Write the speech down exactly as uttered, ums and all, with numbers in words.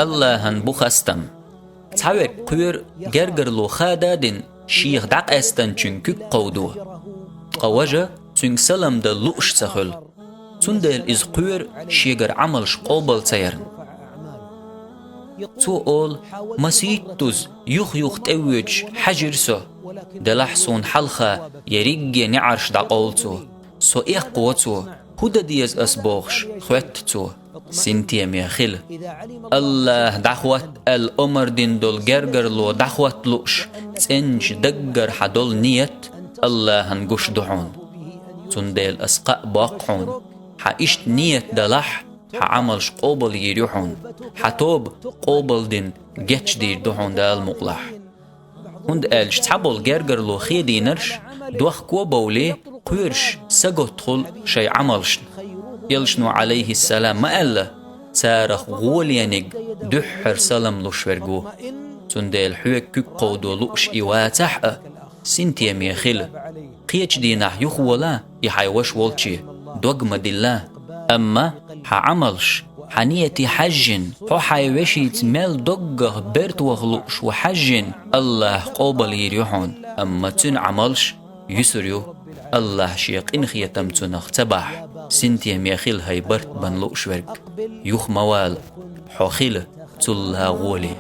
Аллахьан бу хастам. Цхьаверг кхоьру гергарло хада а дина шех дӀакъаьстанчуьнга куьг кховдо. Ткъа важа цуьнга салам дала лууш ца хуьлу. Цундела иза кхоьру шегара Ӏамалш къобал ца ярна. Цо олу: «Масийттаза юх-юха тӀевоьдуш хьаьжира со. Делахь суна хьалха ерриге неӀарш дӀакъовлу цо. Со эккхаво цо, хӀун дан деза ас бохуш», — хоьтту цо. Синтеме хила. Аллахь дӀахӀотта аьлла омар дина долу гергарло дӀахӀотта лууш, цӀеначу даггара хьан долу ният Аллахьан гуш ду хьуна. Цундела ас кхаъ боккху хьуна, хьан иштта ният далахь, хьан Ӏамалш къобал йийр ю хьуна, хьан тоба къобал дина гечдийр ду хьуна Дала мукъалахь. ХӀунда аьлча цхьаболу гергарло хедийнарш дохко а бовлий, кхоьруш саготта хуьлу шайн Ӏамалшна. Элчано, Ӏалайхиссалам, ма аьлла: «Царах гӀолениг дуьххьара салам луш верг ву». Цундела хьоьга куьг кховдо лууш и вацахь а, синтеме хила. Кхечу дийнахь юхавола и хьайн ваша волче, дог ма дилла. Амма хьан Ӏамалш, хьан нияте хьаьжжина, хьо хьайн вешица мел доггах берта ваха лууш ву хьаьжжина, Аллахь къобал йийр ю хьуна, амма цуьнан Ӏамалш юьсур ю, Аллахь Шен къинхетам цунах ца бахь. Синтеме хила хӀай барт бан лууш верг. Юха ма вала, хьо хила цул а гӀоле.